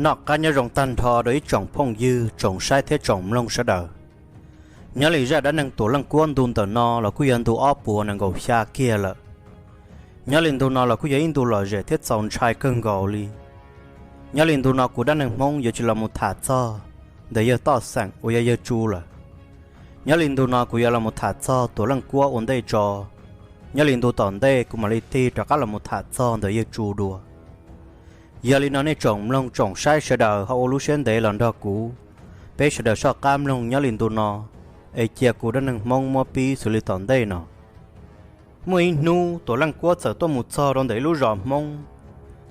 Noj qab nyob zoo tag nrho rau ib tsoom phooj ywg, tsoom saib thiab tsoom mloog sawv daws. Nyob li zaj dab neeg Tuam Leej Kuab ntu ntawm no los kuj yog ntu ob puas nees nkaum xya kiag lawm. Nyob li ntu no los kuj yog ib ntu lom zem thiab txaus ntshai kawg nkaus li. Nyob li ntu no kuv dab neeg Hmoob yuav tsis los mus tham txog ntawm yawg Toj Xeem uas yog yawg Tsu lawm. Nyob li ntu no kuv yuav los mus tham txog Tuam Leej Kuab ua ntej tso. Nyob li ntu tom ntej kuv mam li tig rov qab los mus tham txog ntawm yawg Tsu dua. Yog li no nej tsoom mloog tsoom saib sawv daws ho ua lub siab ntev los nrog kuv, peb sawv daws soj qab mloog nyob li ntu no, es cia kuv dab neeg Hmoob muab pib xws li tom ntej no. Muaj ib hnub Tuam Leej Kuab txawm tuaj mus txog rau ntawm ib lub zos Hmoob,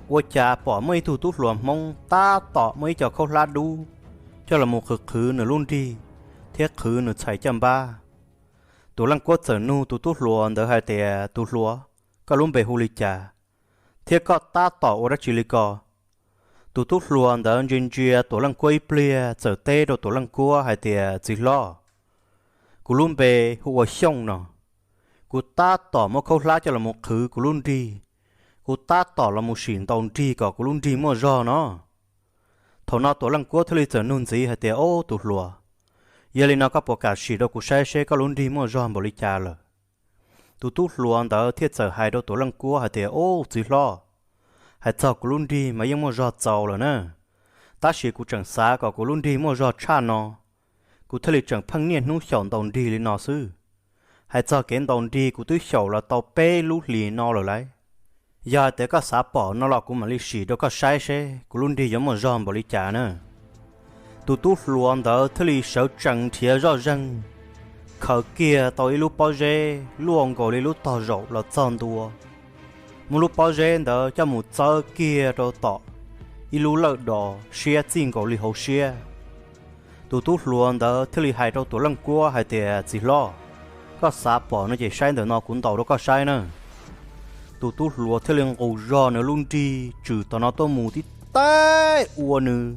ua cas pom muaj ib tug tub hluas Hmoob tab tom muaj ib co khaub hlab dub coj los mus qhwv qhwv nws lub nrig thiab qhwv nws txhais caj npab. Tuam Leej Kuab txawm nug tus tub hluas ntawd hais tias, Tus hluas, koj lub npe hu li cas, thiab koj tab tom ua dab tsi li ko? Tus tub hluas ntawd ntsia ntsia Tuam Leej Kuab ib pliag txawm teb rau Tuam Leej Kuab hais tias, Txiv hlob, kuv lub npe hu ua Xyooj no. Kuv tab tom muab khaub hlab coj los mus qhwv kuv lub nrig, kuv tab tom los mus sim ntaus nrig kom kuv lub nrig muaj zog no. Thaum no Tuam Leej Kuab thiaj li txawm nug ntxiv hais tias, Ob, tus hluas, yog li no koj puas kam sim rau kuv saib seb koj lub nrig muaj zog npaum li cas lawm? Tus tub hluas ntawd thiaj txawm hais rau Tuam Leej Kuab hais tias, Ob, txiv hlob, hais txog kuv lub nrig mas yeej muaj zog txaus lawm na. Tab sis kuv tseem xav kom kuv lub nrig muaj zog tshaj no, kuv thiaj li tseem pheej niaj hnub xyaum ntaus nrig li no xwb. Hais txog kev ntaus nrig kuv twb xyaum los tau peb lub hlis no lawm lauj. Yog hais tias koj xav pom no los kuv mam li sim rau koj saib seb kuv lub nrig yuav muaj zog npaum li cas na. Tus tub hluas ntawd thiaj li sawv tsees nrhiav zoj zeeg, khaws kiag tau ib lub pob zeb luaj nkaus li lub tog zaum los txog ntua, muab lub pob zeb ntawd coj mus txawb kiag rau tom ib lub lawj dos siab txij nkaus li hauv siab. Tus tub hluas ntawd thiaj li hais rau Tuam Leej Kuab hais tias, Txiv hlob, koj xav pom no ces saib ntawm no kuv ntaus rau koj saib na. Tus tub hluas thiaj li nqus zog nws lub nrig tswm tom no tuaj mus tib taig ua nws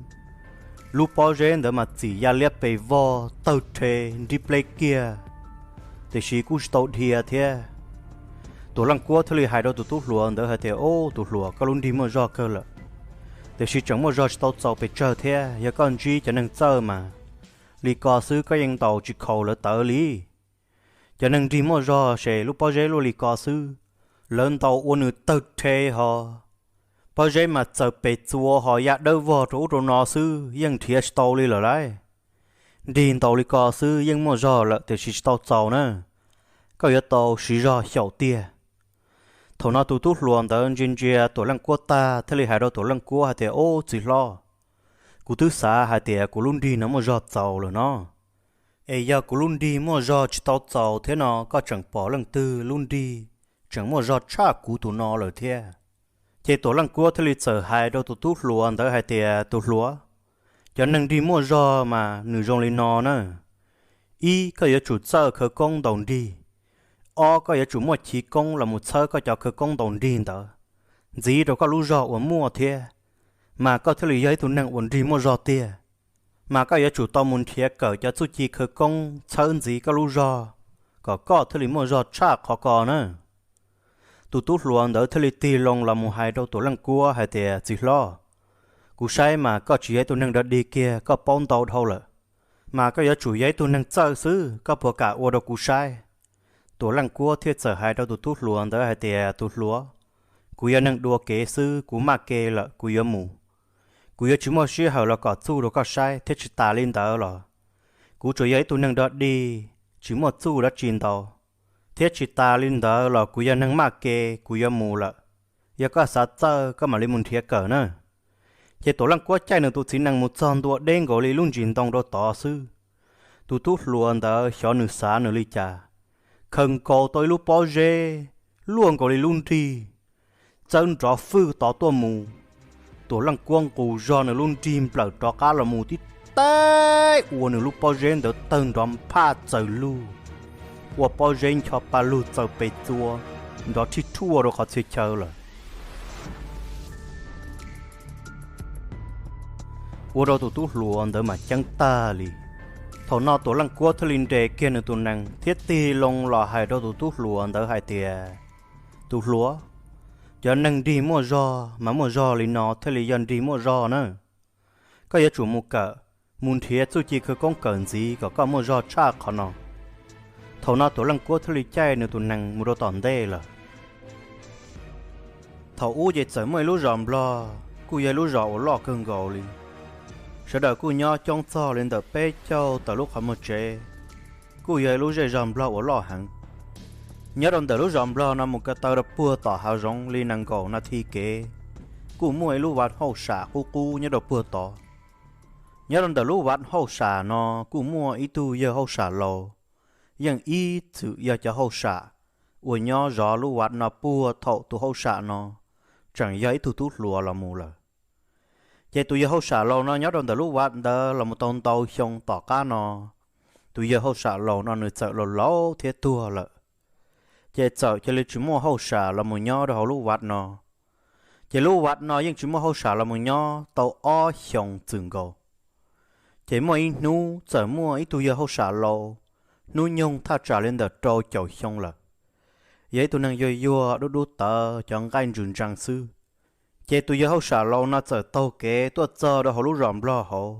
lub pob zeb ntawd mas txim ya liab pes vog tawg rhe nrib pleb kiag, tiam sis kuj tsis tau dhia thiab. Tuam Leej Kuab thiaj li hais rau tus tub hluas ntawd hais tias, Ob, tus hluas, koj lub nrig muaj zog kawg lawm, tiam sis tseem muaj zog tsis tau txaus pes tsawg thiab. Yog koj ntsib cov neeg txawj mas li ko xwb koj yeej ntaus tsis khaus lawv tawv li. Cov neeg nrig muaj zog ces lub pob zeb luaj li ko xwb, lawv ntaus ua nws tawg rhe ho, pob zeb mas txaws pes txua ho ya dawb vog rau ub rau no xwb yeej nrhiav tsis tau li lawm lauj. Nrig ntaus li ko xwb yeej muaj zog lawm tiam sis tsis tau txaus na, koj yuav tau siv zog xyaum tiag. Thaum no tus tub hluas ntawd ntsia ntsia Tuam Leej Kuab tag thiaj li hais rau Tuam Leej Kuab hais tias, Ob, txiv hlob, kuv twb xav hais tias kuv lub nrig no muaj zog txaus lawm no, es yog kuv lub nrig muaj zog tsis tau txaus thiab no koj tseem pom leej twg lub nrig tseem muaj zog tshaj kuv tus no lawm thiab? Ces Tuam Leej Kuab thiaj li txawm hais rau tus tub hluas ntawd hais tias, Tus hluas, cov neeg nrig muaj zog mas nws zoo li no na. Ib, koj yuav tsum txawj khawv koob ntaus nrig. Ob, koj yuav tsum muaj chiv koob los mus txhawb koj cov khawv koob ntaus nrig ntawd ntxiv rau koj lub zog uas muaj thiab, mas koj thiaj li yog ib tug neeg uas nrig muaj zog tiag. Mas koj yuav tsum tau mus nrhiav kawm cov txuj ci khawv koob txhawb ntxiv koj lub zog, kom koj thiaj li muaj zog tshaj qhov ko na. Tus tub hluas ntawd thiaj li tig loo los mus hais rau Tuam Leej Kuab hais tias, Txiv hlob, kuv saib mas koj tsis yog ib tug neeg dog dig kiag, koj paub ntau dhau lawm, mas koj yuav tsum yog ib tug neeg txawj xwb, koj puas kam ua rau kuv saib? Tuam Leej Kuab thiaj txawm hais rau tus tub hluas ntawd hais tias, Tus hluas, kuv yog neeg dua kev xwb, kuv maj ke lawm, kuv yuav mus. Kuv yuav tsis muaj sij hawm los kom txuj rau koj saib, thiab tsis tas li ntawd los kuv tsuas yog ib tug neeg dog dig, tsis muaj txuj dab tsi ntau, thiab tsis tas li ntawd los kuv yog neeg maj ke, kuv yuav mus lawm. Yog koj xav txawj, koj mam li mus nrhiav kawm na. Ces Tuam Leej Kuab caij nws tus txiv nees mus txog ntua deb nkaus li lub ntsis ntoo rau tod xwb, tus tub hluas ntawd xyov nws xav nws li cas, khaws nkaus tau ib lub pob zeb luaj nkaus li lub nrig, txawb nrov fwj tod tuaj mus. Tuam Leej Kuab nqus zog nws lub nrig nplawm rov qab los mus tib taig ua nws lub pob zeb ntawd tawg nrov nphaj txaws lug, ua pob zeb ncho pa lug txaws pes txua, nrov rhij rhuaj rau qhov txhia chaw lawm. Ua rau tus tub hluas ntawd mas ceeb tag li. Thaum no Tuam Leej Kuab thiaj li nres kiag nws tus nees thiab tig loo los hais rau tus tub hluas ntawd hais tias, Tus hluas, cov neeg nrig muaj zog mas muaj zog li no thiaj li yog nrig muaj zog na. Koj yuav tsum mus kawm, mus nrhiav txuj ci khawv koob kawm ntxiv kom koj muaj zog tshaj qhov no. Thaum no Tuam Leej Kuab thiaj li caij nws tus nees mus rau tom ntej lawm. Thaum ub ces txawm muaj ib lub zos Nplog, kuj yog ib lub zos uas loj kawg nkaus li. Sawv daws kuj nyob coob txog li ntawm peb caug tawm lub qhov muag tsev, kuj yog ib lub zej zog Nplog uas loj heev. Nyob rau ntawm lub zos Nplog no mus ko taw rau puag tom hav zoov li nees nkaum nas this kev, kuj muaj ib lub vaj hauj sam qub qub nyob rau puag tod. Nyob rau ntawm lub vaj hauj sam no kuj muaj ib tug yawg hauj sam laus, yeej ib txwm yog cov hauj sam uas nyob zov lub vaj no puag thaum tus hauj sam no tseem yog ib tug tub hluas los mus lawm. Ces tus yawg hauj sam laus no nyob rau ntawm lub vaj ntawd los mus tau ntau xyoo tom qab no, tus yawg hauj sam laus no nws txawm laus laus thiab tuag lawm. Ces txawm cia li tsis muaj hauj sam los mus nyob rau hauv lub vaj no. Ces lub vaj no yeej tsis muaj hauj sam los mus nyob tau ob xyoos txwm nkaus. Ces muaj ib hnub txawm muaj ib tug yawg hauj sam laus, hnub nyoog thaj tsam li ntawm rau caum xyoo lawm, yog ib tug neeg yuag yuag dub dub tawv cov nqaij ntsws ntsees xwb. Ces tus yawg hauj sam laus no txawm taug kev tuaj txog rau hauv lub zos Nplog hauv.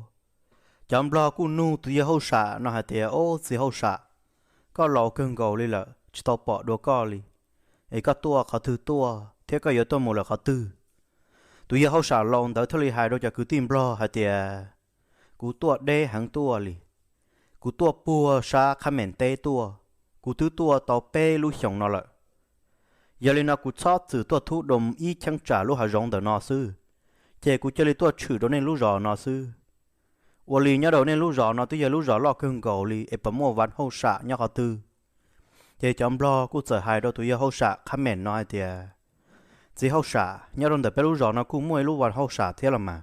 Cov Nplog kuj nug tus yawg hauj sam no hais tias, Ob, txiv hauj sam, koj laus kawg nkaus li lawm tsis tau pom dua koj li, es koj tuaj qhov twg tuaj thiab koj yuav tuaj mus lawm qhov twg? Tus yawg hauj sam laus ntawd thiaj li hais rau cov kwv tij Nplog hais tias, Kuv tuaj deb heev tuaj li. Kuv tuaj puag sab Qhab Meem teb tuaj, kuv twb tuaj tau peb lub xyoos no lawm. Yog li no kuv txhob txwm tuaj thub dua ib cheeb tsam lub hav zoov ntawm no xwb, ces kuv cia li tuaj tshwm rau nej lub zos no xwb. Ua li nyob rau nej lub zos no twb yog lub zos loj kawg nkaus li es puas muaj vaj hauj sam nyob qhov twg? Ces cov Nplog kuj txawm hais rau tus yawg hauj sam Qhab Meem no hais tias, Txiv hauj sam, nyob rau ntawm peb lub zos no kuj muaj ib lub vaj hauj sam thiab los mas,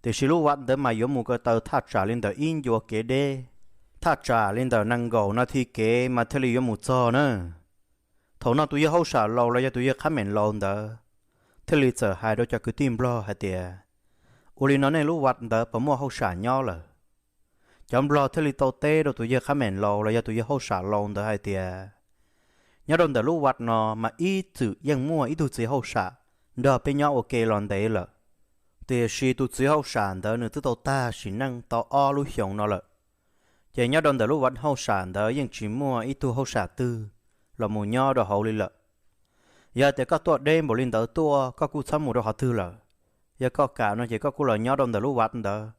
tiam sis lub vaj ntawd mas yuav mus ko taw thaj tsam li ntawm ib ncua kev deb, thaj tsam li ntawm nees nkaum nas this kev mas thiaj li yuav mus txog na. Thaum no tus yawg hauj sam laus los yog tus yawg Qhab Meem laus ntawd thiaj li txawm hais rau cov kwv tij Nplog hais tias, Ua li no nej lub vaj ntawd puas muaj hauj sam nyob lawm? Cov Nplog thiaj li tau teb rau tus yawg Qhab Meem laus los yog tus yawg hauj sam laus ntawd hais tias, Nyob rau ntawm lub vaj no mas ib txwm yeej muaj ib tug txiv hauj sam nrog peb nyob ua ke los ntev lawm, tiam sis tus txiv hauj sam ntawd nws twb tau tag sim neej tau ob lub xyoos no lawm. Ces nyob rau ntawm lub vaj hauj sam ntawd yeej tsis muaj ib tug hauj sam twg los mus nyob rau hauv li lawm. Yog tias koj tuaj deb npaum li ntawd tuaj koj kuj txhob mus rau qhov twg lawm. Yog koj kam no ces koj kuj los nyob rau ntawm lub vaj ntawd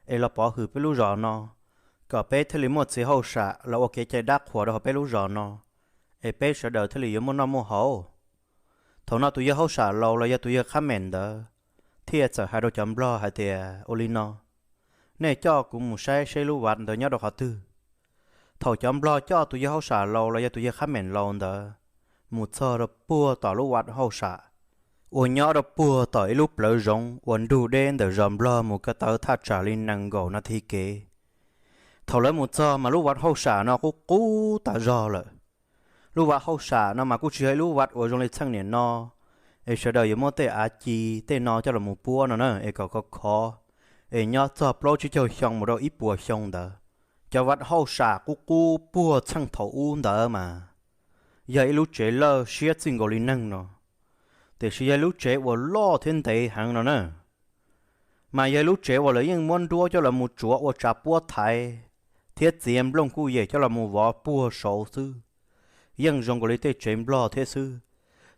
es los pov hwm peb lub zos no, kom peb thiaj li muaj txiv hauj sam los ua kev cai dab qhuas rau hauv peb lub zos no, es peb sawv daws thiaj li yuav muaj noj muaj haus. Thaum no tus yawg hauj sam laus los yog tus yawg Qhab Meem ntawd thiaj txawm hais rau cov Nplog hais tias, Ua li no, nej coj kuv mus saib seb lub vaj ntawd nyob rau qhov twg. Thaum cov Nplog coj tus yawg hauj sam laus los yog tus yawg Qhab Meem laus ntawd mus txog rau puag tom lub vaj hauj sam uas nyob rau puag tom ib lub plawv zoov uas nrug deb ntawm zos Nplog mus ko taw thaj tsam li nees nkaum nas this kev. Thaum lawv mus txog mas lub vaj hauj sam no qub qub tas zog lawm. Lub vaj hauj sam no mas kuj tsis yog ib lub vaj uas zoo li txheej niam no, es sawv daws yuav muab tej av ci tej no coj los mus puab no na es kom khov khov, es nyob txog plaub tsib caug xyoo mus rau ib puas xyoo ntawd. Cov vaj hauj sam qub qub puag txheej thaum ub ntawd mas yog ib lub tsev lawj siab txij nkaus li neeg no, tiam sis yog ib lub tsev uas loj thiab ntev heev no na. Mas yog ib lub tsev uas lawv yeej muab nruab coj los mus tsuav ua tsav puab thaiv, thiab txiav nplooj kuj yem coj los mus vov puag saud xwb, yeej zoo nkaus li tej tsev Nplog thiab xwb.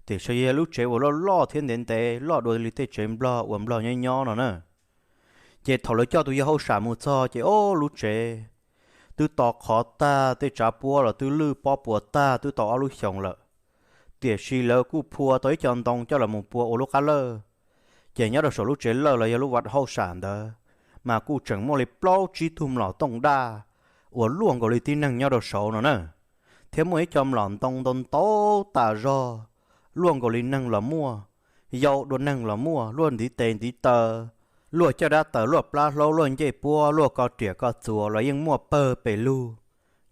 Tiam sis yog ib lub tsev uas loj loj thiab ntev ntev loj dua li tej tsev Nplog uas Nplog nyob nyob no na. Ces thaum lawv coj tus yawg hauj sam mus txog ces ob lub tsev twb to qhov tag, tej tsav puab los twb lwj pob puas tag twb tau ob lub xyoos lawm. Tiam sis lawv kuj phua tau ib co ntoo coj los mus pua ua lub qab lawj. Ces nyob rau saum lub tsev lawj los yog lub vaj hauj sam ntawd, mas kuj tseem muaj li plaub tsib tug mlom tooj daj uas luaj nkaus li tib neeg nyob rau saud no na. Thiab muaj ib co mlom ntoo ntau ntau tas zog, luaj nkaus li neeg los muaj, yau dua neeg los muaj, luaj ntiv tes ntiv taw, luaj caj dab taws, luaj plab hlaub, luaj ncej puab, luaj ko riam ko txuas los yeej muaj pawg pes lug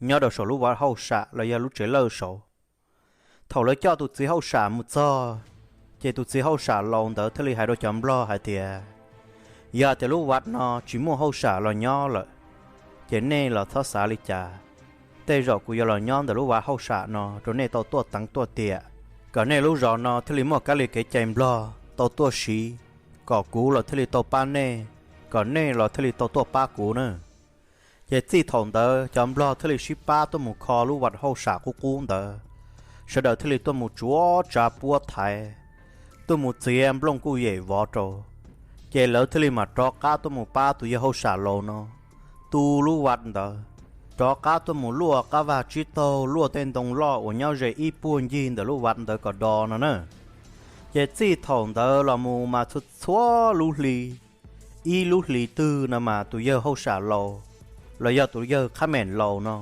nyob rau saum lub vaj hauj sam los yog lub tsev lawj saud. Thaum lawv coj tus txiv hauj sam mus txog, ces tus txiv hauj sam laus ntawd thiaj li hais rau cov Nplog hais tias, Yog tias lub vaj no tsis muaj hauj sam los nyob lawm, ces nej los txhob xav li cas. Tej zaum kuv yuav los nyob ntawm lub vaj hauj sam no rau nej tau tuaj teev tuaj tiam, kom nej lub zos no thiaj li muaj kab li kev cai Nplog tau tuaj siv, kom kuv los thiaj li tau pab nej, kom nej los thiaj li tau tuaj pab kuv na. Ces txij thaum ntawd cov nplog thiaj li sib pab tuaj mus kho lub vaj hauj sam qub qub ntawd, sawv daws thiaj li tuaj mus tsuav tsa puab thaiv, tuaj mus txiav nplooj kuj yem vov rau. Ces lawv thiaj li mam rov qab tuaj mus pab tus yawg hauj sam laus no tu lub vaj ntawd, rov qab tuaj mus luaj qab vaj tsib taug, luaj tej ntoo loj uas nyob ze ib puag ncig ntawm lub vaj ntawd kom do no na. Ces txij thaum ntawd los mus mas txhua txhua lub hli, ib lub hlis twg no mas tus yawg hauj sam laus los yog tus yawg qhab meem laus no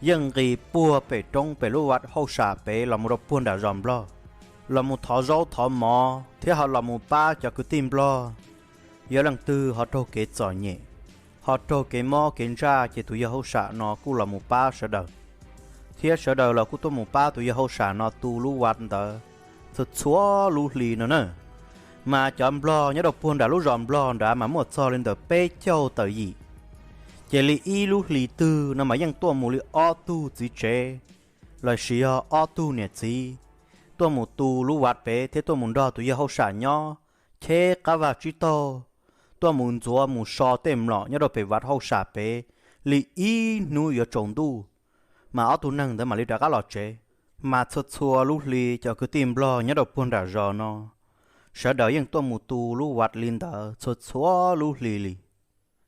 yeej nqis puag pem roob pem lub vaj hauj sam pem los mus rau puag nram zos nplog, los mus thov zaub thov mov thiab ho los mus pab cov kwv tij nplog. Yog leej twg ho raug kev txom nyem, ho raug kev mob kev ntsaj ces tus yawg hauj sam no kuj los mus pab sawv daws, thiab sawv daws los kuj tuaj mus pab tus yawg hauj sam no tu lub vaj ntawd txhua txhua lub hli no na. Mas cov nplog nyob rau puag nram lub zos nplog nrad mas muaj txog li ntawm peb caug tawm yim. Ces li ib lub hlis twg no mas yeej tuaj mus li ob tug txiv tsev lossis yog ob tug niam txiv tuaj mus tu lub vaj pem thiab tuaj mus nrog tus yawg hauj sam nyob, cheb qab vaj tsib taug, tuaj mus ntxuav mus so tej mlom nyob rau pem vaj hauj sam pem li ib hnub yuav tsaus ntuj, mas ob tug neeg ntawd mam li rov qab los tsev. Mas txhua txhua lub hli cov kwv tij nplog nyob rau puag nram zos no, sawv daws yeej tuaj mus tu lub vaj li ntawd txhua txhua lub hli li.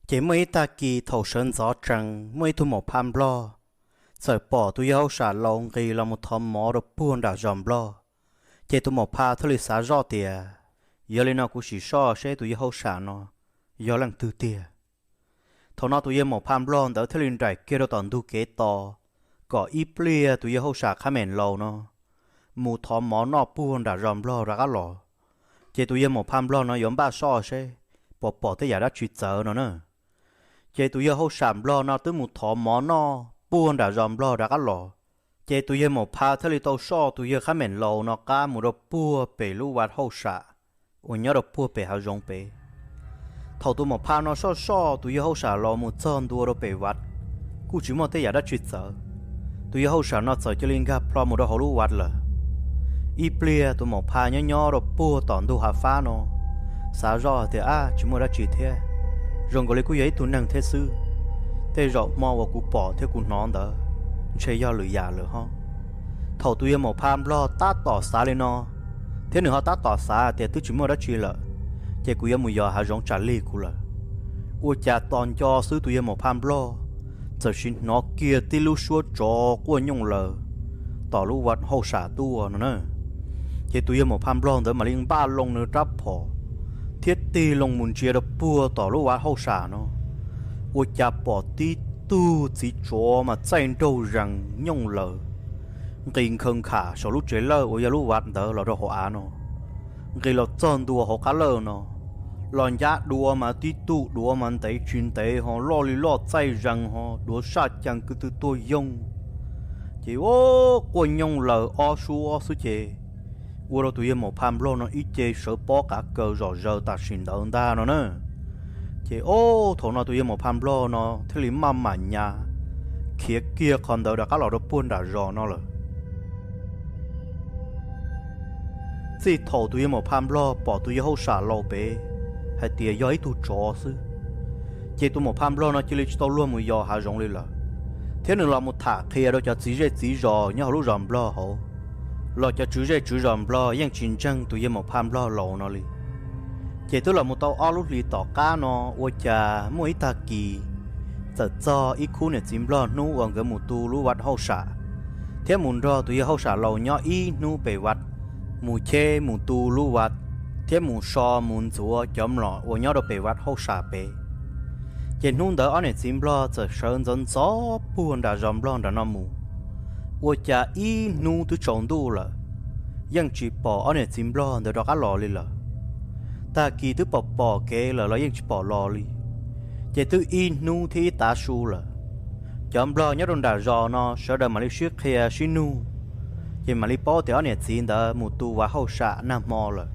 Ces muaj ib tag kis thaum sawv ntxov tsees muaj ib tug maum phaj nplog txawm pom tus yawg hauj sam laus nqis los mus thov mov rau puag nram zos nplog. Ces tus maum phaj thiaj li xav zoj tias, yog li no kuv sim soj seb tus yawg hauj sam no yog leej twg tiag. Thaum no tus yawg maum phaj nplog ntawd thiaj li nraim kiag rau tom ntug kev tos, kom ib pliag tus yawg hauj sam qhab meem laus no mus thov mov noj puag nram zos nplog rov qab los, ces tus yawg maum phaj nplog no yuav npaj soj seb puas pom tej yam dab tsi txawv no na. Ces tus yawg hauj sam nplog no twb mus thov mov noj puag nram zos nplog rov qab los, ces tus yawg maum phaj thiaj li tau soj tus yawg qhab meem laus no qab mus rau puag pem lub vaj hauj sam uas nyob rau puag pem hav zoov pem. Thaum tus maum phaj no soj soj tus yawg hauj sam laus mus txog ntua rau pem vaj, kuj tsis muaj tej yam dab tsi txawv. Tus yawg hauj sam no txawm cia li nkag plho mus rau hauv lub vaj lawm. Ib pliag tus maum phaj nyob nyob rau puag tom ntug hav fab no, xav zoj hais tias, ab, tsis muaj dab tsi thiab, zoo nkaus li kuj yog ib tug neeg thiab xwb. Tej zaum hmo uas kuv pom thiab kuv hnov ntawd ntshe yog lwm yam lawm ho. Thaum tus yawg maum phaj nplog tab tom xav li no, thiab nws ho tab tom xav tias twb tsis muaj dab tsi lawm, ces kuv yuav mus yos hav zoov tsam lig kuv lawm, ua cas tos nco xwb tus yawg maum phaj nplog txawm sim hnov kiag tib lub suab tsov quaj nyooj laws tom lub vaj hauj sam tuaj no na. Ces tus yawg maum phaj nplog ntawd mam li npaj loo nws rab phom thiab tig loo mus ntsia rau puag tom lub vaj hauj sam no, ua cas pom tib tug txiv tsov mas txaij nraug zees nyooj laws nqis nkhaws nkham saum lub tsev lawj uas yog lub vaj ntawd los rau hauv av no. Nqis los txog ntua hauv qab lawj no, los ncab duav mas tib tug duav mas ntev tsis ntev ho loj li loj txaij zees ho duav saj cees ko tw tuag yoog. Ces quaj nyooj laws ob suab xwb ces ua rau tus yawg maum phaj nplog no ib ce sawv pob qav kaws zom zaws tam sim ntawd ntag no na. Ces ob thaum no tus yawg maum phaj nplog no thiaj li maj mam nyas khiav kiag qhov ntawd rov qab los rau puag nram zos no lawm. Txij thaum tus yawg maum phaj nplog pom tus yawg hauj sam laus pem hais tias yog ib tug tsov xwb, ces tus maum phaj nplog no cia li tsis tau luag mus yos hav zoov li lawm, thiab nws los mus tham qhia rau cov txiv zej txiv zos nyob hauv lub zos nplog hauv los cov tswv zej tswv zos nplog yeej tsis ntseeg tus yawg maum phaj nplog laus no li. Ces twb los mus tau ob lub hlis tom qab no ua cas muaj ib tag kis txawm txog ib khub niam txiv nplog hnub uas nkawd mus tu lub vaj hauj sam, thiab mus nrog tus yawg hauj sam laus nyob ib hnub pem vaj, mus cheb mus tu lub vaj, thiab mus so mus ntxuav cov mlom uas nyob rau pem vaj hauj sam pem. Ces hnub ntawd ob niam txiv nplog txawm sawv ntxov ntxov puag nram zos nplog nram no mus, ua cas ib hnub twb tsaus ntuj lawm, yeej tsis pom ob niam txiv nplog ntawd rov qab los li lawm. Tag kis twb pom pom kev lawm los yeej tsis pom los li. Ces twb ib hnub thiab ib tav su lawm, cov nplog nyob rau nram zos no sawv daws mam li sib qhia sib nug, ces mam li paub tias ob niam txiv ntawd mus tu vaj hauj sam nag hmo lawm.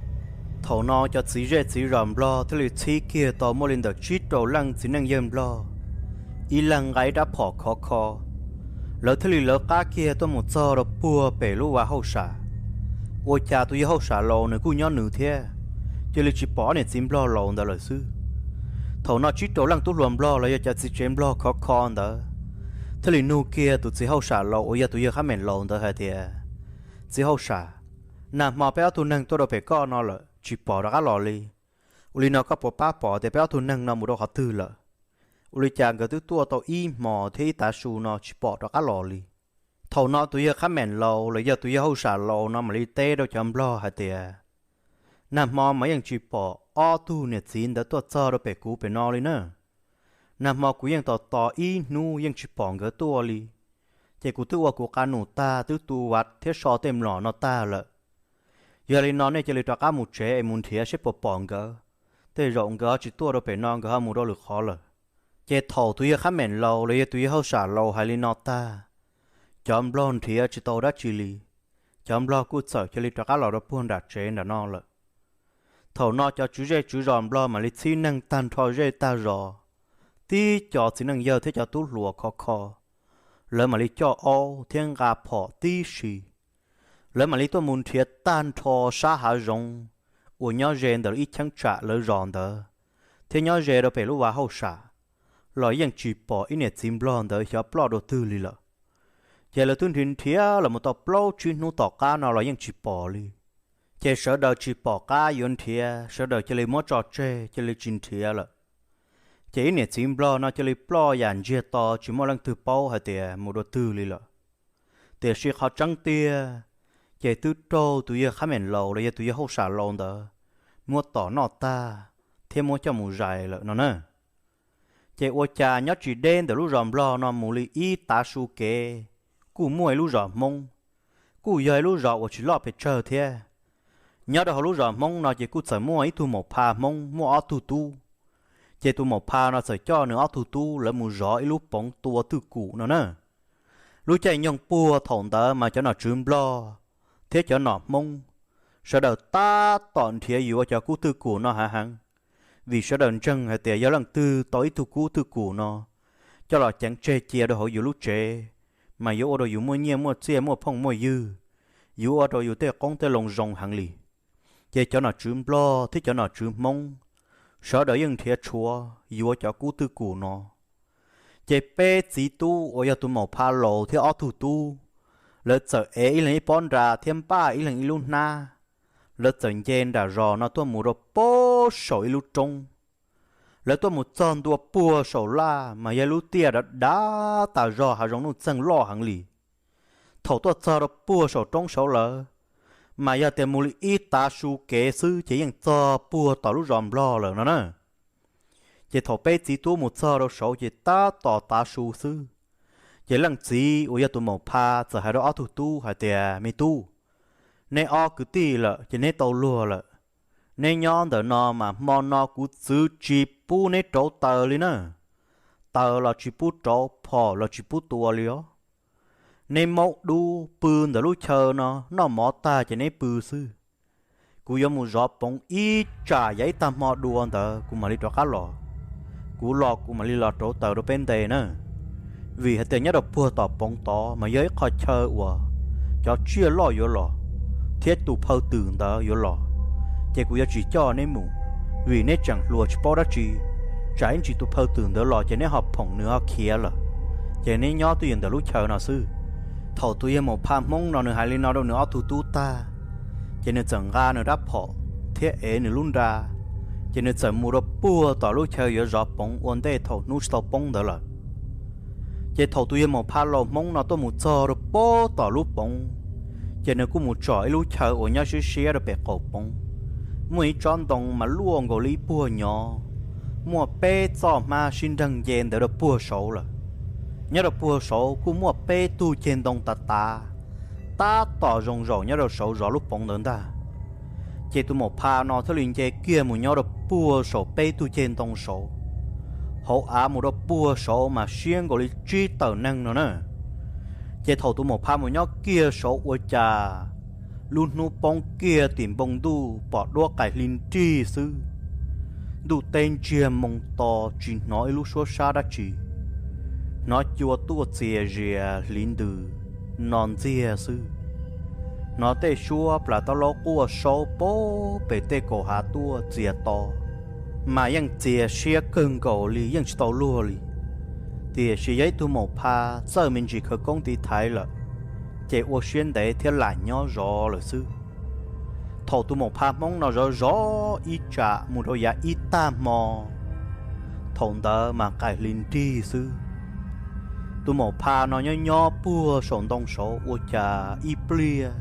Thaum no cov txiv zej txiv zos nplog thiaj li txhib kiag tau muaj li ntawm tsib rau leej txiv neej yawg nplog, ib leeg nqa ib rab phom khov kho. Lawv thiaj li lawv qab kiag tuaj mus txog rau puag pem lub vaj hauj sam. Ua cas tus yawg hauj sam laus nws kuj nyob nws thiab, cia li tsis pom ob niam txiv nplog laus ntawd lawm xwb. Thaum no tsib rau leej tub hluas nplog los yog cov txiv tsev nplog khov kho ntawd thiaj li nug kiag tus txiv hauj sam laus uas yog tus yawg qhab meem laus ntawd hais tias, Txiv hauj sam, nag hmo peb ob tug neeg tuaj rau pem koj no lawm tsis pom rov qab los li. Ua li no koj puas pab pom tias peb ob tug neeg no mus rau qhov twg lawm? Ua li cas nkawd twb tuaj tau ib hmos thiab ib tav su no tsis pom rov qab los li? Thaum no tus yawg qhab meem laus los yog tus yawg hauj sam laus no mam li teb rau cov nplog hais tias, Nag hmo mas yeej tsis pom ob tug niam txiv ntawd tuaj txog rau pem kuv pem no li na. Nag hmo kuv yeej tos tos ib hnub yeej tsis pom nkawd tuaj li, ces kuv twb ua kuv qab num tag twb tu vaj thiab so tej mlom no tag lawm. Yog li no nej cia li rov qab mus tsev es mus nrhiav seb puas pom nkawd, tej zaum nkawd tsis tuaj rau pem no, nkawd ho mus rau lwm qhov lawm. Ces thaum tus yawg qhab meem laus los yog tus yawg hauj sam laus hais li no tag, cov nplog nrhiav tsis tau dab tsi li, cov nplog kuj txawm cia li rov qab los rau puag nram tsev nram no lawm. Thaum no cov tswv zej tswv zos nplog mam li txhib neeg tag nrho zej tag zos, tib co txiv neej yawg thiab cov tub hluas khov kho, lawv mam li coj aub thiab nqa phom tib si. Lawv mam li tuaj mus nrhiav tag nrho sab hav zoov uas nyob ze ntawm ib cheeb tsam lawv zos ntawd, thiab nyob ze rau pem lub vaj hauj sam, los yeej tsis pom ib niam txiv nplog ntawd xyov ploj dua twg li lawm. Ces lawv twb nrhiav nrhiav los mus tau plaub tsib hnub tom qab no los yeej tsis pom li. Ces sawv daws tsis pom qab yuav nrhiav, sawv daws cia li muab tso tseg cia li tsis nrhiav lawm. Ces ib niam txiv nplog no cia li ploj yam ntsiag to tsis muaj leej twg paub hais tias mus dua twg li lawm. Tiam sis qhov tseeb tiag, ces twb raug tus yawg qhab meem laus los yog tus yawg hauj sam laus ntawd muab tom noj tag thiab muab coj mus zais lawm no na. Ces ua cas nyob tsis deb ntawm lub zos nplog no mus li ib tav su kev, kuj muaj ib lub zos Hmoob, kuj yog ib lub zos uas tsis loj pes tsawg thiab. Nyob rau hauv lub zos Hmoob no ces kuj txawm muaj ib tug maum pha Hmoob muaj ob tug tub. Ces tus maum pha no txawm coj nws ob tug tub lawv mus zov ib lub poov tua twj kum no na. Lub caij nyoog puag thaum ntawd mas cov nom tswv nplog thiab cov nom Hmoob sawv daws tab tom nrhiav yuav cov kub twj kum no hav heev, vim sawv daws ntseeg hais tias yog leej twg tau ib tug kub twj kum no coj los ceev tseg cia rau hauv yus lub tsev, mas yuav ua rau yus muaj nyiaj muaj txiaj muaj phooj muaj ywg, yuav ua rau yus tej qoob tej loo zoo heev li. Ces cov nom tswv nplog thiab cov nom tswv Hmoob sawv daws yeej nrhiav tshuav yuav cov kub twj kum no. Ces peb txiv tub uas yog tus maum pha laus thiab ob tug tub, lawv txawm ev ib leeg ib pob nra thiab npaj ib leeg ib lub hnab, lawv txawm nce nram zos no tuaj mus rau puag saum ib lub roob. Lawv tuaj mus txog ntua puag saum laj mas yog lub tiaj dav dav tas zog hav zoov nuj txeeg loj heev li. Thaum tuaj txog rau puag saum roob saud lawm, mas yog tias mus li ib tav su kev xwb ces yeej txog puag tom lub zos nplog lawm no na. Ces thaum peb txiv tub mus txog rau saud ces tab tom tav su xwb, ces leej txiv uas yog tus maum pha txawm hais rau ob tug tub hais tias, Me tub, neb ob kwv tij lawm ces neb tau luag lawm. Neb nyob ntawm no mas hmo no kuv txwv tsis pub neb rauv taws li na. Taws los tsis pub rauv, phom los tsis pub tua li os. Neb maub dub pw ntawm lub chaw no, noj mov tag ces neb pw xwb. Kuv yuav mus zov poov ib tsam yav ib tag hmo dua ntawd kuv mam li rov qab los. Kuv los kuv mam li los rauv taws rau peb nte na. Vim hais tias nyob rau puag tom poov tod mas yog ib qho chaw uas cov tsiaj loj yuav los, thiab tus phaw twm ntawd yuav los, ces kuv yuav tsis coj neb mus, vim neb tseem hluas tsis paub dab tsi. Tsam ib ntsis tus phaw twm ntawd los ces neb ho phoom nws ho khiav lawm. Ces neb nyob twj ywm ntawm lub chaw no xwb. Thaum tus yawg maum pha Hmoob no nws hais li no rau nws ob tug tub tag, ces nws txawm nqa nws rab phom thiab ev nws lub nra, ces nws txawm mus rau puag tom lub chaw yuav zov poov ua ntej thaum hnub tsis tau poob ntawd lawm. Ces thaum tus yawg maum pha laus Hmoob no tuaj mus txog rau puag tom lub poov, ces nws kuj mus tsom ib lub chaw uas nyob siab siab rau pem qaum poov. Muaj ib tsob ntoo mas luaj nkaus li ib puag nyov, muaj peb txoj hmab sib nreeg nce ntawd rau puag saud lawm. Nyob rau puag saud kuj muaj peb tug ceg ntoo tav tav, tab tom zoo zaum nyob rau saud zov lub poov ntawd ntag. Ces tus maum pha no thiaj li nce kiag mus nyob rau puag saum peb tug ceg ntoo saud, hauv av mus rau puag saud mas siab nkaus li tsib tawm neeg no na. Ces thaum tus maum pha mus nyob kiag saud ua cas lub hnub poob kiag tim npoo ntuj pom duab qais hli nrig xwb. Ntuj teb ntsiag moo to tsis hnov ib lub suab sab dab tsi, hnov cua tuaj txias zias hliv ntws no ntxiag xwb. Hnov tej suab plas taub laub quaj saub pem tej kaum hav tuaj txias to, mas yeej txias siab kawg nkaus li, yeej tsis tau luag li. Tiam sis yog ib tug maum pha txawj me ntsis khawv koob tiv thaiv lawm, ces ua siab ntev thiab lam nyob zov lawm xwb. Thaum tus maum pha Hmoob no zov zov ib tsam mus rau yav ib tag hmo, thaum ntawd mas qaim hli nrig xwb. Tus maum pha no nyob nyob puag saum ntoo saud ua cas ib pliag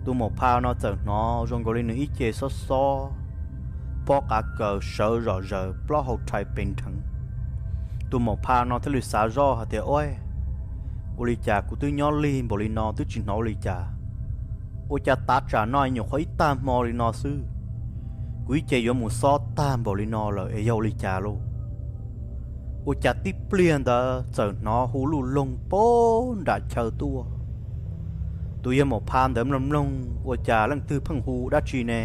tus maum pha no txawm hnov zoo nkaus li nws ib ce xob xob pob qav kaws sawv zom zaws plaub hau rhais pes nrheev. Tus maum pha no thiaj li xav zoj hais tias, Ua, ua li cas kuv twb nyob lig npaum li no twb tsis hnov ua li cas, ua cas tav tsam no nyuam qhuav ib tag hmo li no xwb, kuv ib ce yuav mus xob tag npaum li no lawm es yog ua li cas lauj? Ua cas tib pliag ntawd txawm hnov hu luj loog pag nram chaw tuaj. Tus yawg maum pha ntawd mloog mloog, ua cas leej twg pheej hu dab tsi ne?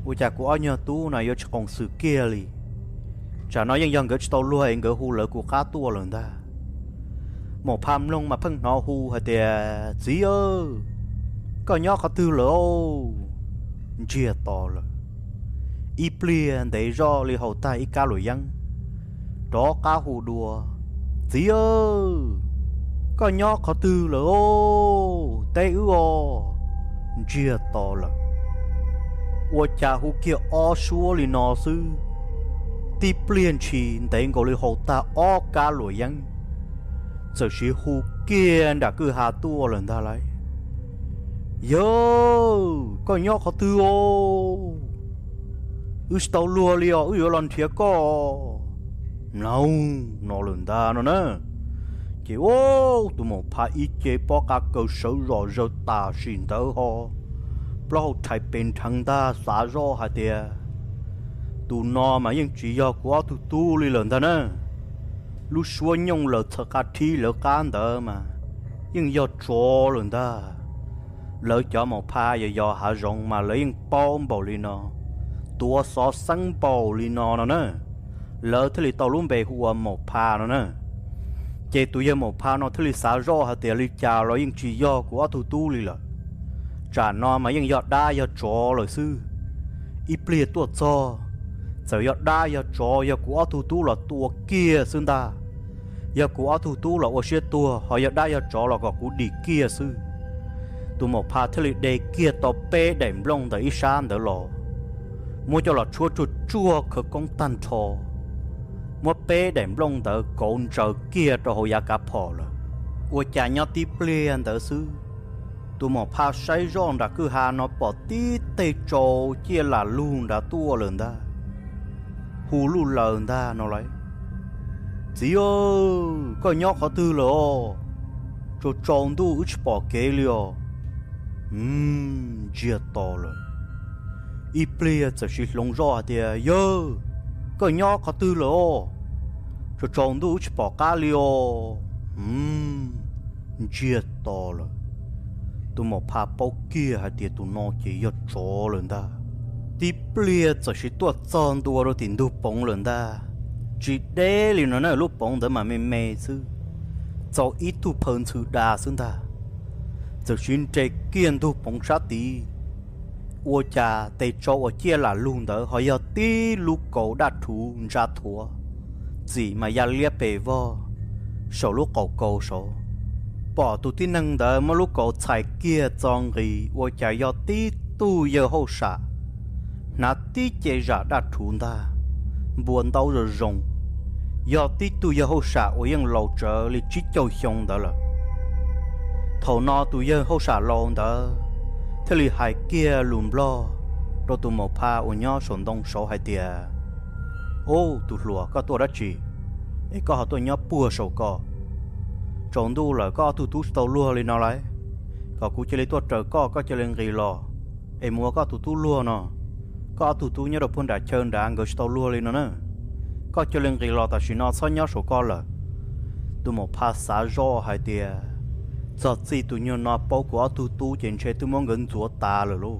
Ua cas kuv ob nyuag tub no yuav tsis qoos xwm kiag li? Tsam no yeej yog nkawd tsis tau luag es nkawd hu lawv kuv qab tuaj lawm ntag. Maum pha mloog mas pheej hnov hu hais tias, Txiv aw, koj nyob qhov twg lawm? Ntsiag to lawm. Ib pliag ntev zoj li haus tag ib kab luam yeeb, rov qab hu dua, Txiv aw, koj nyob qhov twg lawm? Teb wb os. Ntsiag to lawm. Ua cas hu kiag ob suab li no xwb, tib pliag ntshis ntev nkaus li haus tag ob kab luam yeeb, txawm siv hu kiag nram kwj ha tuaj lawm ntag lauj, Yawg, koj nyob qhov twg os? Wb tsis tau luag li os, wb yuav los nrhiav koj. Mloog no lawm ntag no na. Ces ua tus maum pha ib ce pob qav kaws sawv zom zaws tam sim ntawd ho plaub hau rhais pes nrheev ntag, xav zoj hais tias, Tus no mas yeej tsis yog kuv ob tug tub li lawm ntag na. Lub suab nyooj laws txhaws qa rhib lawv qab ntawd mas yeej yog tsov lawm ntag. Lawv cov maum pha yos yos hav zoov mas lawv yeej paub npaum li no, tuav xov xeeb npaum li no no na, lawv thiaj li tau lub npe hu ua maum pha no na. Ces tus yawg maum pha no thiaj li xav zoj hais tias, Li cas los yeej tsis yog kuv ob tug tub li lawm. Tsam no mas yeej yog dab yog tsov lawm xwb. Ib pliag tuaj txog, txawm yog dab yog tsov, yog kuv ob tug tub los tua kiag xwb ntag. Yog kuv ob tug tub los ua siab tuag, ho yog dab yog tsov los kom kuv dim kiag xwb. Tus maum pha thiaj li de kiag tau peb daim nplooj ntawm ib sab ntawd los, muab coj los tshuab tsuag tsuag khawv koob tag nrho, muab peb daim nplooj ntawd kauv ntsaws kiag rau hauv yav kav phom lawm. Ua cas nyob tib pliag ntawd xwb, tus maum pha saib zoj nram kwj ha no pom tib teg tsau ciaj lam lug nrad tuaj lawm ntag, hu luj laws ntag no lauj, Txiv aw, koj nyob qhov twg lawm os? Tsaus tsaus ntuj wb tsis pom kev li os. Ntsiag to lawm. Ib pliag txawm siv hloov zoj hais tias, Yawg, koj nyob qhov twg lawm os? Tsaus tsaus ntuj wb tsis pom qab li os. Ntsiag to lawm. Tus maum pha paub kiag hais tias tus no ces yog tsov lawm ntag. Tib pliag txawm siv tuaj txog ntua rau tim ntug poov lawm ntag. Tsis deb li no na, lub poov ntawd mas me me xwb, txaus ib tug phaw ntxhw da xwb ntag. Txawm siv nres kiag ntug poov sab tid, ua cas tes tsau uas ciaj lam lug ntawd ho yog tib lub kaus daj rhuv ntsa thuav, txim mas ya liab pes vog saum lub qaum kaus saud. Pom tus tib neeg ntawd muab lub kaus txhais kiag txo nqis, ua cas yog tib tug yawg hauj sam hnav tib ce zam daj rhuv ntag, npua ntaub zoo zoo, yog tib tug yawg hauj sam uas yeej laus tsawv li tsib caug xyoo ntawd lawm. Thaum no tus yawg hauj sam laus ntawd thiaj li hais kiag lus Nplog rau tus maum pha uas nyob saum ntoo saud hais tias, Ub, tus hluas, koj tuaj dab tsi es koj ho tuaj nyob puag saum ko? Tsaus ntuj lawm koj ob tug tub tsis tau luag li no lauj, kom kuv cia li tuaj raws koj, koj cia li nqis los es mus ua koj tus tub luag no. Koj ob tug tub nyob rau puag nram chaw nrad nkawd tsis tau luag li no na. Koj cia li nqis los tam sim no, txhob nyob saum ko lawm. Tus maum pha xav zoj hais tias, Txog txij tus nyuag no paub kuv ob tug tub ces ntshe twb muab nkawd ntxuav tas lawm lauj.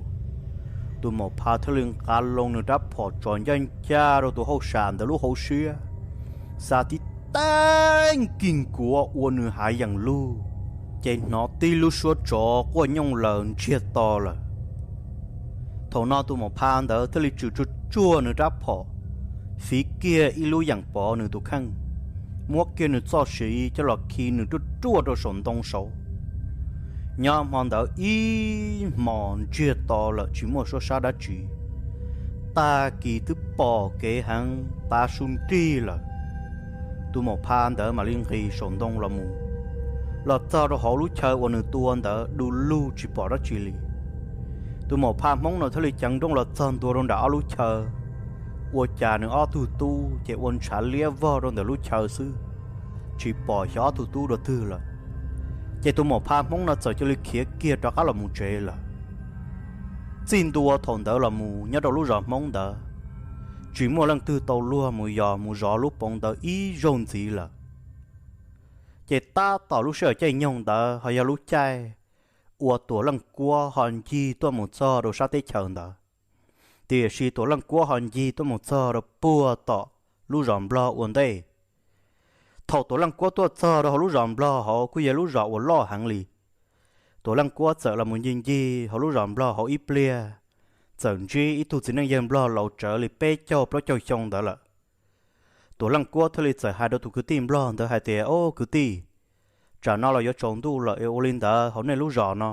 Tus maum pha thiaj li nqa loo nws rab phom tso ncaj ncaj rau tus hauj sam ntawd lub hauv siab, xa tib teg kig nkuav ua nws hav yees lug, ces hnov tib lub suab tsov quaj nyooj laws ntsiag to lawm. Thaum no tus maum pha ntawd thiaj li tshwm tsuag tsuag nws rab phom, fiv kiag ib lub yeem pov nws tus kheej, muab kiag nws txoj siv coj los khi nws ruaj ruaj rau saum ntoo saud. Nyob hmo ntawd ib hmos ntsiag to lawm tsis muaj suab sab dab tsi. Tag kis twb pom kev heev tav su nrig lawm, tus maum pha ntawd mam li nqis saum ntoo los mus, los txog rau hauv lub chaw uas nws tua ntawd du lug tsis pom dab tsi li. Tus maum pha Hmoob no thiaj li ceev nrooj los txog ntua rau nram ob lub chaw, ua cas nws ob tug tub ces ua ntshav liab vog rau ntawm lub chaw xwb, tsis pom xyov ob tug tub dua twg lawm. Ces tus maum pha Hmoob no txawm cia li khiav kiag rov qab los mus tsev lawm. Txij ntua thaum ntawd los mus nyob rau lub zos Hmoob ntawd, tsis muaj leej twg tau luag mus yos mus zov lub poov ntawd ib zaug ntxiv lawm. Ces tab tom lub sij hawm caij nyoog ntawd ho yog lub caij uas Tuam Leej Kuab ho ncig tuaj mus txog rau sab teb chaws ntawd, tiam sis Tuam Leej Kuab ho ncig tuaj mus txog rau puag tom lub zos Nplog ua ntej. Thaum Tuam Leej Kuab tuaj txog rau hauv lub zos Nplog hauv kuj yog lub zos uas loj heev li, Tuam Leej Kuab txawm los mus ncig ncig hauv lub zos Nplog hauv ib pliag, txawm ntsib ib tug txiv neej yawg Nplog laus tsawv li peb caug plaub caug xyoo ntawd lawm. Tuam Leej Kuab thiaj li txawm hais rau tus kwv tij Nplog ntawd hais tias, Au kwv tij, tsam no los yuav tsaus ntuj lawm es ua li ntawd hauv nej lub zos no,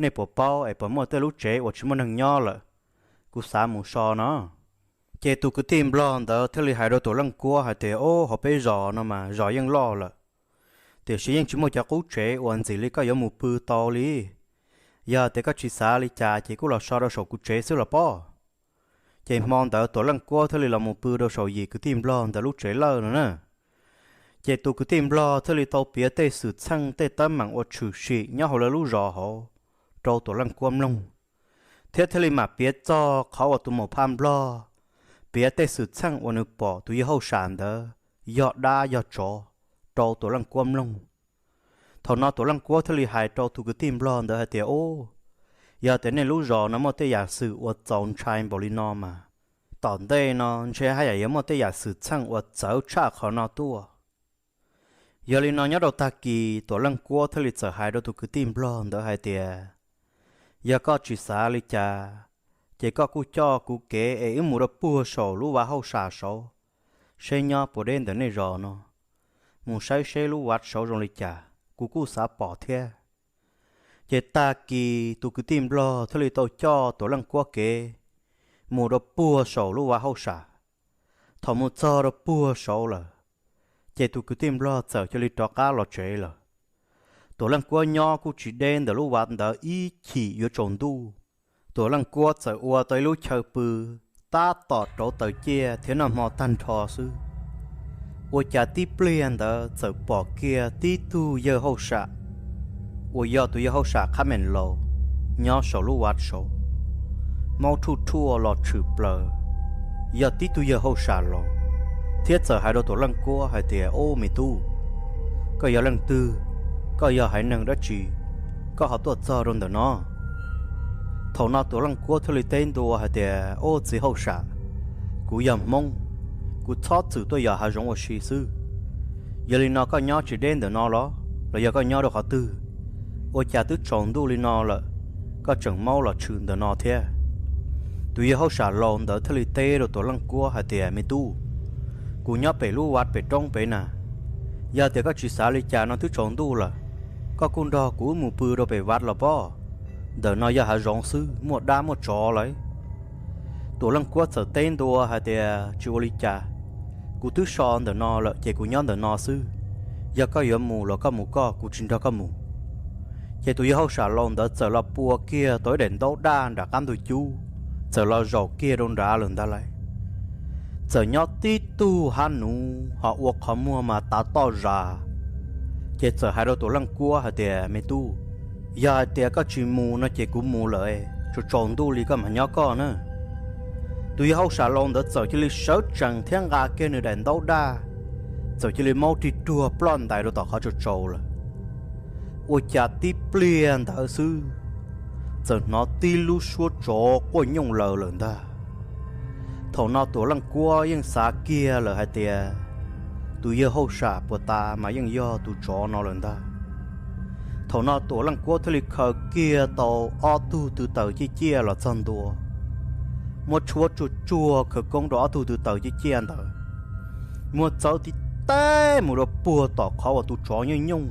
nej puas paub es puas muaj tej lub tsev uas tsis muaj neeg nyob lawm, kuv xav mus so no. Ces tus kwv tij Nplog ntawd thiaj li hais rau Tuam Leej Kuab hais tias, Au, hauv peb zos no mas zos yeej loj lawm, tiam sis yeej tsis muaj cov qub tsev uas ntxim li koj yuav mus pw tau li. Yog tias koj tsis xav li cas ces kuj los so rau saum kuv tsev xwb los pob. Ces hmo ntawd Tuam Leej Kuab thiaj li los mus pw rau saum yim kwv tij Nplog ntawd lub tsev lawj no na. Ces tus kwv tij Nplog thiaj li tau piav tej xwm txheej tej teeb meem uas tshwm sim nyob hauv lawv lub zos hauv rau Tuam Leej Kuab mloog, thiab thiaj li mam piav txog qhov uas tus maum pha Nplog piav tej xwm txheej uas nws pom tus yawg hauj sam ntawd yog dab yog tsov rau Tuam Leej Kuab mloog. Thaum no Tuam Leej Kuab thiaj li hais rau tus kwv tij Nplog ntawd hais tias, Au, yog tias nej lub zos no muaj tej yam xwm uas txaus ntshai npaum li no mas, tom ntej no ntshe haj yam yuav muaj tej yam xwm txheej uas txawv tshaj qhov no tuaj. Yog li no nyob rau tag kis Tuam Leej Kuab thiaj li txawm hais rau tus kwv tij Nplog ntawd hais tias, Yog koj tsis xav li cas, ces koj kuj coj kuv kev es wb mus rau puag saum lub vaj hauj sam saud, seb nyob puas deb ntawm nej zos no, mus saib seb lub vaj saud zoo li cas, kuv kuj xav pom thiab. Ces tag kis tus kwv tij Nplog thiaj li tau coj Tuam Leej Kuab kev mus rau puag saum lub vaj hauj sam. Thaum mus txog rau puag saud lawm, ces tus kwv tij Nplog txawm cia li rov qab los tsev lawm. Tuam Leej Kuab nyob kuj tsis deb ntawm lub vaj ntawd ib chim yuav tsaus ntuj. Tuam Leej Kuab txawm ua tau ib lub chaw pw tab tom rauv taws ciaj thiab noj hmo tag nrho xwb, ua cas tib pliag ntawd txawm pom kiag tib tug yawg hauj sam uas yog tus yawg hauj sam qhab meem laus nyob saum lub vaj saud, maub rhuj rhuaj los tshwm plaws, yog tib tug yawg hauj sam laus, thiab txawm hais rau Tuam Leej Kuab hais tias, Ub, me tub, koj yog leej twg? Koj yog haiv neeg dab tsi, koj ho tuaj txog rau ntawm no? Thaum no Tuam Leej Kuab thiaj li teb ntua hais tias, Ub, txiv hauj sam, kuv yog Hmoob, kuv txhob txwm tuaj yos hav zoov ua si xwb. Yog li no koj nyob tsis deb ntawm no los, los yog koj nyob rau qhov twg? Ua cas twb tsaus ntuj li no lawm, koj tseem maub los tshwm ntawm no thiab? Tus yawg hauj sam laus ntawd thiaj li teb rau Tuam Leej Kuab hais tias, Me tub, kuv nyob pem lub vaj pem roob pem na. Yog tias koj tsis xav li cas no twb tsaus ntuj lawm, koj kuj nrog kuv wb mus pw rau pem vaj los pob. Ntawm no yog hav zoov xwb, muaj dab muaj tsov lawm. Tuam Leej Kuab txawm teb ntua hais tias, Tsis ua li cas, kuv twb so ntawm no lawm ces kuv nyob ntawm no xwb. Yog koj yuav mus los koj mus koj, kuv tsis nrog koj mus. Ces tus yawg hauj sam laus ntawd txawm los pua kiag tau ib daim ntaub daj nram qab ntug cub, txawm los zaum kiag rau nrad lawm ntag lauj. Txawm nyob tib tug hab nuv ho ua qhov muag mas tav toj zas. Ces txawm hais rau Tuam Leej Kuab hais tias, Me tub, yog hais tias koj tsis mus no ces kuv mus lawm, tsaus tsaus ntuj li koj mam nyob koj na. Tus yawg hauj sam laus ntawd txawm cia li sawv tsees thiab nqa kiag nws daim ntaub daj, txawm cia li maub rig ruag ploj ntais rau tom qhov tsaus tsaus lawm. Ua cas tib pliag ntawd xwb, txawm hnov tib lub suab tsov quaj nyooj laws lawm ntag. Thaum no Tuam Leej Kuab yeej xav kiag lawm hais tias, tus yawg hauj sam puas tas mas yeej yog tus tsov no lawm ntag. Thaum no Tuam Leej Kuab thiaj li khaws kiag tau ob tug tw taws ciaj ciaj los txog ntua, muab tshuab tsuag tsuag khawv koob rau ob tug tw taws ciaj ciaj ntawd, muab txawb tib teg mus rau puag tom qhov uas tus tsov nyooj nyooj,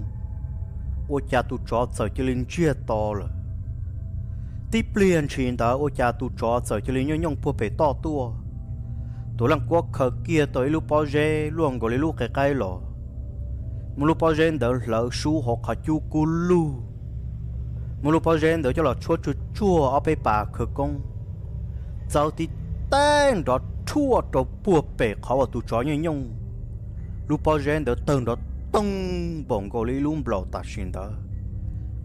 ua cas tus tsov txawm cia li ntsiag to lawm. Tib pliag ntshis ntawd ua cas tus tsov txawm cia li nyooj nyooj puag pem toj tuaj. Tuam Leej Kuab khaws kiag tau ib lub pob zeb luaj nkaus li lub qe qaib los, muab lub pob zeb ntawd hlawv sub hauv qhov cub kub lug, muab lub pob zeb ntawd coj los tshuab tsuag tsuag ob peb pas khawv koob, txawb tib teg nrov rhuaj rau puag pem qhov uas tus tsov nyooj nyooj. Lub pob zeb ntawd tawg nrov toog npaum nkaus li ib lub nplaum tam sim ntawd,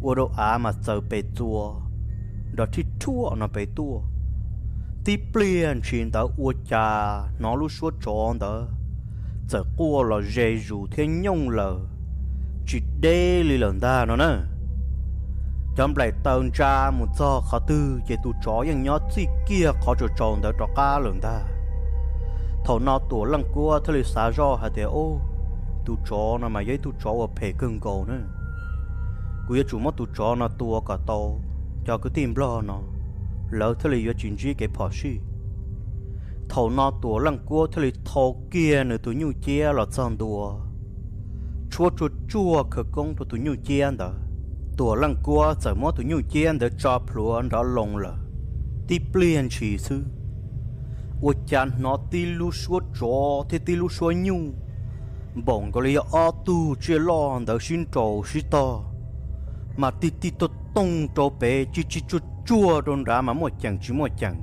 ua rau av mas txawm pes txua nrov rhij rhuaj no pes tuaj. Tib pliag ntshis ntawd ua cas hnov lub suab tsov ntawd txawm quaj los ze zus thiab nyooj lawm, tsis deb li lawm ntag no na. Cov nplaim taws ntsa mus txog qhov twg ces tus tsov yeej nyob txij kiag qhov tsaus tsaus ntawd rov qab lawm ntag. Thaum no Tuam Leej Kuab thiaj li xav zoj hais tias, Ub, tus tsov no mas yog ib tug tsov uas phem kawg nkaus na. Kuv yuav tsum muab tus tsov no tua kom tau cov kwv tij nplog no, lawv thiaj li yuav tsis ntsib kev phom sij. Thaum no Tuam Leej Kuab thiaj li thau kiag nws tus nyuj ciab los txog ntua, tshuab tsuag tsuag khawv koob rau tus nyuj ciab ntawd. Tuam Leej Kuab txawm muab tus nyuj ciab ntawd tso plhuav nrov loo lawm. Tib pliag ntshis xwb, ua cas hnov tib lub suab tsov thiab tib lub suab nyuj npaum nkaus li yog ob tug tsiaj loj ntawd sib nraus sib tog, mas tig tig tuag toog rau pem, tsis tsis tsuag tsuag rau nrad mas muaj ceem tsis muaj ceem.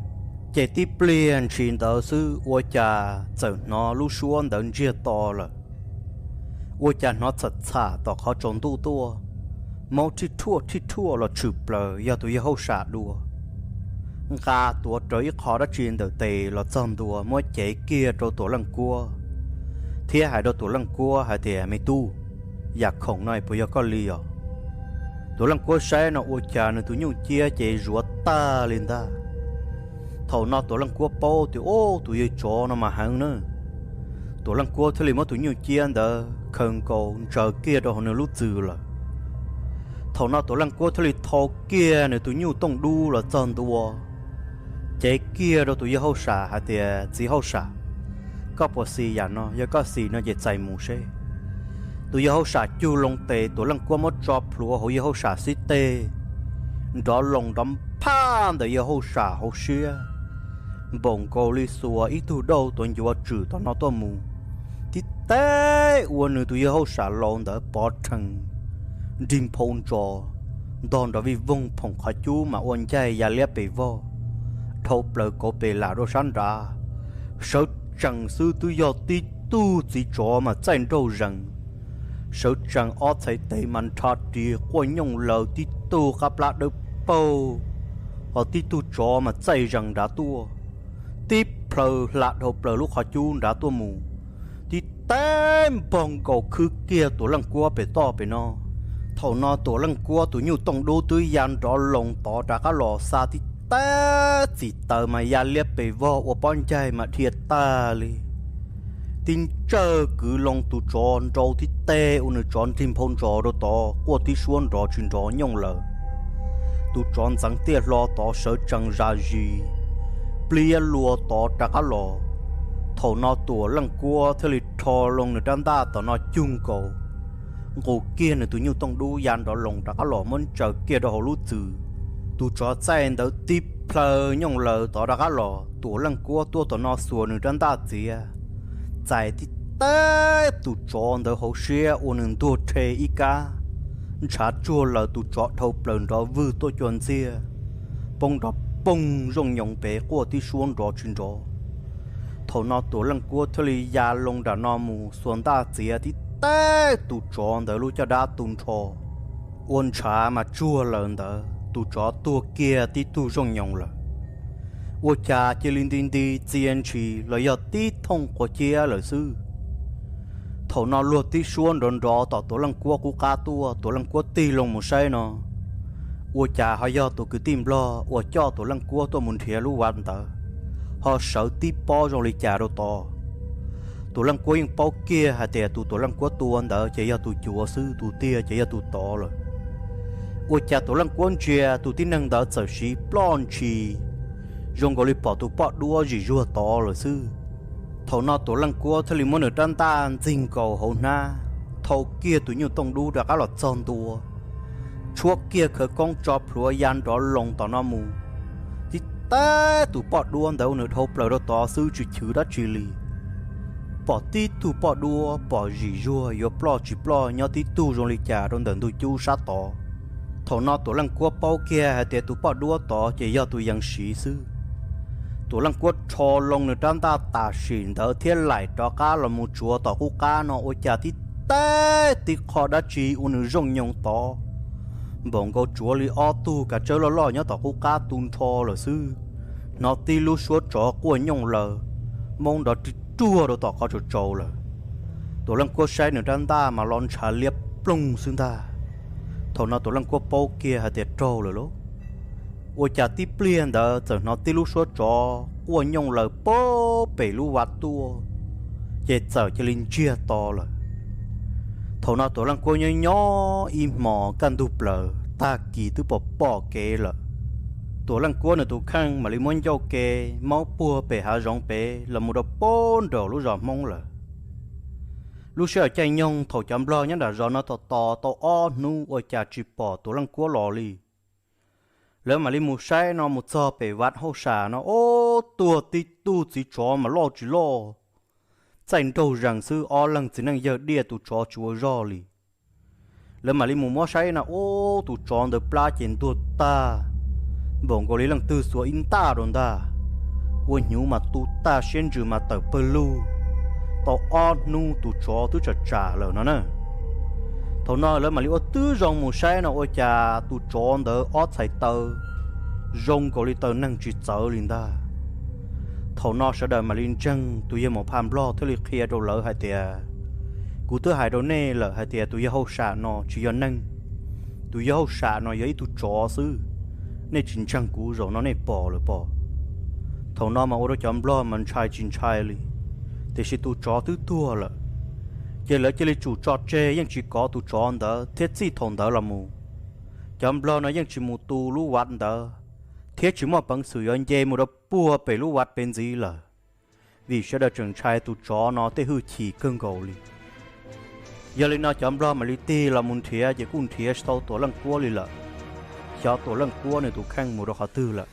Ces tib pliag ntshis ntawd xwb ua cas txawm hnov lub suab ntawd ntsiag to lawm. Ua cas hnov txham txham tom qhov tsaus ntuj tuaj, maub rhij rhuaj rhij rhuaj los tshwm plaws yog tus yawg hauj sam dua, nqa tuav rawv ib qho dab tsi ntawm tes los txog ntua muab cev kiag rau Tuam Leej Kuab, thiab hais rau Tuam Leej Kuab hais tias, Me tub, yam khoom no puas yog koj li os? Tuam Leej Kuab saib no ua cas nws tus nyuj ciab ces zuav tag li ntag. Thaum no Tuam Leej Kuab paub tias, Ub, tus yawg tsov no mas heev na. Tuam Leej Kuab thiaj li muab tus nyuj ciab ntawd khaws nkaus ntsaws kiag rau hauv nws lub txwm lawm. Thaum no Tuam Leej Kuab thiaj li thau kiag nws tus nyuj tooj dub los txog ntua, cev kiag rau tus yawg hauj sam hais tias, Txiv hauj sam, koj puas xis yam no? Yog koj xis no ces txais mus seb. Tus yawg hauj sam cug loo tes, Tuam Leej Kuab muab tso plhuav hauv yawg hauj sam xib teg, nrov loo nrov phaj ntawm yawg hauj sam hauv siab, npaum nkaus li xuas ib tug dauj tuav ncuav tswm tom no tuaj mus. Tib teg ua nws tus yawg hauj sam laus ntawd pov rhees, nrig nphau ntsos, ntog nrov vij voog phoom qhov cub mas ua ncaig ya liab pes vog, dhau plaws kauv pes lam rau sab nrad. Sawv tsees xwb twb yog tib tug txiv tsov mas txaij nraug zees. Sawv tsees ob txhais tes mas nrha ris quaj nyooj laws, tib tug qab plab dawb paug, ho tib tug tsov mas txaij zees nrad tuaj. Tib plhaws hla dhau plaws lub qhov cub nrad tuaj mus, tib teg npog nkaus khwb kiag Tuam Leej Kuab pem toj pem no. Thaum no Tuam Leej Kuab tus nyuj tooj dub twb ya nrov loo tod rov qab los xa tib teg txim taws mas ya liab pes vog ua pob ncaig mas dhia tag li. Tib ntsawj kwv loo tus tsov nrau tib teg ua nws tsov nrig nphau ntsos rau tod quaj tib suab nrov tsis nrov nyooj lawm. Tus tsov ntxeev tiaj hlo tod sawv tsees zam zis, pliab lua tod rov qab los. Thaum no Tuam Leej Kuab thiaj li rho loo nws rab ntaj tom no cug nkaus, nqus kiag nws tus nyuj tooj dub ya nrov loo rov qab los muab ntsaws kiag rau hauv lub txwm. Tus tsov txaij ntawd tib plhaws nyooj laws tod rov qab los, Tuam Leej Kuab tuaj tom no xuas nws rab ntaj txiav, txais tib teg tus tsov ntawd hauv siab ua nws ntuag rhe ib kab, ntshav tsuag laws tus tsov dhau plaws nrov vwg tuaj cua ntxiag, poob nrov poog zooj nyoos pem quaj tib suab nrov tsis nrov. Thaum no Tuam Leej Kuab thiaj li ya loo nram no mus xuas ntaj txiav tib teg tus tsov ntawd lub caj dab tu nrho, ua ntshav mas tsuag laws ntawd tus tsov tuag kiag tib tug zooj nyoos lawm. Ua cas cia li nti nti txia ntshis los yog tib thooj quav ciab lawm xwb. Thaum no luag tib suab nrov nrov tom Tuam Leej Kuab qub qab tuaj, Tuam Leej Kuab tig loo mus saib no, ua cas ho yog tus kwv tij Nplog uas coj Tuam Leej Kuab tuaj mus nrhiav lub vaj ntawd ho sawv tib pob zoo li cas rau tod. Tuam Leej Kuab yeej paub kiag hais tias tus Tuam Leej Kuab tua ntawd ces yog tus cuav xwb, tus tiag ces yog tus tod lawm. Ua cas Tuam Leej Kuab ntsia tus tib neeg ntawd txawm siv ploj ntshis zoo nkaus li pom tus poj duab zim zuag tod lawm xwb. Thaum no Tuam Leej Kuab thiaj li muab nws rab ntaj ntxig nkaus hauv hnab, thau kiag tus nyuj tooj dub rov qab los txog ntua, tshuab kiag khawv koob tso plhuav ya nrov loo tom no mus. Tib teb tus poj duab ntawd ua nws dhau plaws rau tod xwb tsis chwv dab tsi li. Pom tib tug poj duab pom zim zuag yuav ploj tsis ploj nyob tib tug zoo li cas rau ntawm ntug cub sab tod. Thaum no Tuam Leej Kuab paub kiag hais tias tus poj duab tod ces yog tus yees siv xwb. Tuam Leej Kuab rho loo nws rab ntaj tam sim ntawd thiab laim rov qab los mus tsuav tom qub qab no ua cas tib teb tib qho dab tsi ua nws zooj nyoo tod, npaum nkaus tsuav li ob tug kav tsawb loj loj nyob tom qub qab tu nrho lawm xwb. Hnov tib lub suab tsov quaj nyooj laws, hmoob nrov rwg ruag rau tom qhov tsaus tsaus lawm. Tuam Leej Kuab saib nws rab ntaj mas los ntshav liab ploog xwb ntag. Thaum no Tuam Leej Kuab paub kiag hais tias raug lawm lauj. Ua cas tib pliag ntawd txawm hnov tib lub suab tsov quaj nyooj laws puag pem lub vaj tuaj, ces txawm cia li ntsiag to lawm. Thaum no Tuam Leej Kuab nyob nyob ib hmos kaj ntug plaws tag kis twb pom pom kev lawm. Tuam Leej Kuab nws tus kheej mam li muab ncauj ke maub puag pem hav zoov pem los mus rau puag nraum lub zos hmoob lawm. Lub sij hawm caij nyoog thaum cov nplog nyob nram zos no tos tos tau ob hnub ua cas tsis pom Tuam Leej Kuab los li. Lawv mam li mus saib no mus txog pem vaj hauj sam no, ob, tuag tib tug txiv tsov mas loj tsis loj, txaij nraug zees xwb, ob leeg txiv neej yawg diaj tus tsov tsis ua zog li. Lawv mam li mus muab saib no, ub, tus tsov ntawd plab ces ntuag tag, npaum nkaus li leej twg xuas ib ntaj rau ntag, ua hnyuv mas tu tag siab ntsws mas tawm pawg lug. Tau ob hnub tus tsov twb tsam tsam lawm no na. Thaum no lawv mam li ua tib zoo mus saib no ua cas tus tsov ntawd ob txhais taw zoo nkaus li taw neeg tsis txawv li ntag. Thaum no sawv daws mam li ntseeg tus yawg Maum Phaj Nplog thiaj li qhia rau lawv hais tias, kuv twb hais rau nej lawm hais tias tus yawg hauj sam no tsis yog neeg, tus yawg hauj sam no yog ib tug tsov xwb. Nej tsis ntseeg kuv, zaum no nej pom lawm pob. Thaum no mas ua rau cov nplog mas ntshai tsis ntshai li, tiam sis tus tsov twb tuag lawm, ces lawv cia li tsum tso tseg yeej tsis kov tus tsov ntawd thiab txij thaum ntawd los mus, cov nplog no yeej tsis mus tu lub vaj ntawd, thiab tsis muaj peev xwm yuav nce mus rau puag pem lub vaj pem ntxiv lawm, vim sawv daws tseem ntshai tus tsov no tej hwj chim kawg nkaus li. Yog li no cov nplog mam li tig los mus nrhiav ces kuj nrhiav tsis tau Tuam Leej Kuab li lawm, xyov Tuam Leej Kuab nws tus kheej mus rau qhov twg lawm.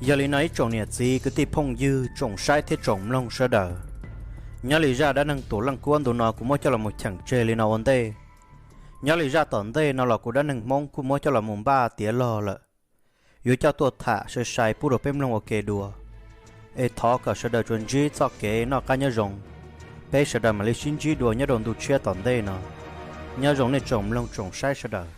Yog li no ib tsoom niam txiv kwv tij phooj ywg tsoom saib thiab tsoom mloog sawv daws, nyob li zaj dab neeg Tuam Leej Kuab ntu no kuv muab coj los mus cheem tseg li no ua ntej. Nyob li zaj tom ntej no los kuv dab neeg Hmoob kuj muab coj los mus npaj tiav log lawm, yuav coj tuaj tham sai sai pub rau peb mloog ua ke dua. Es thov kom sawv daws tsuas ntsib txoj kev noj qab nyob zoo, peb sawv daws mam li sib ntsib dua nyob rau ntu tshiab tom ntej no. Nyob zoo nej tsoom mloog tsoom saib sawv daws.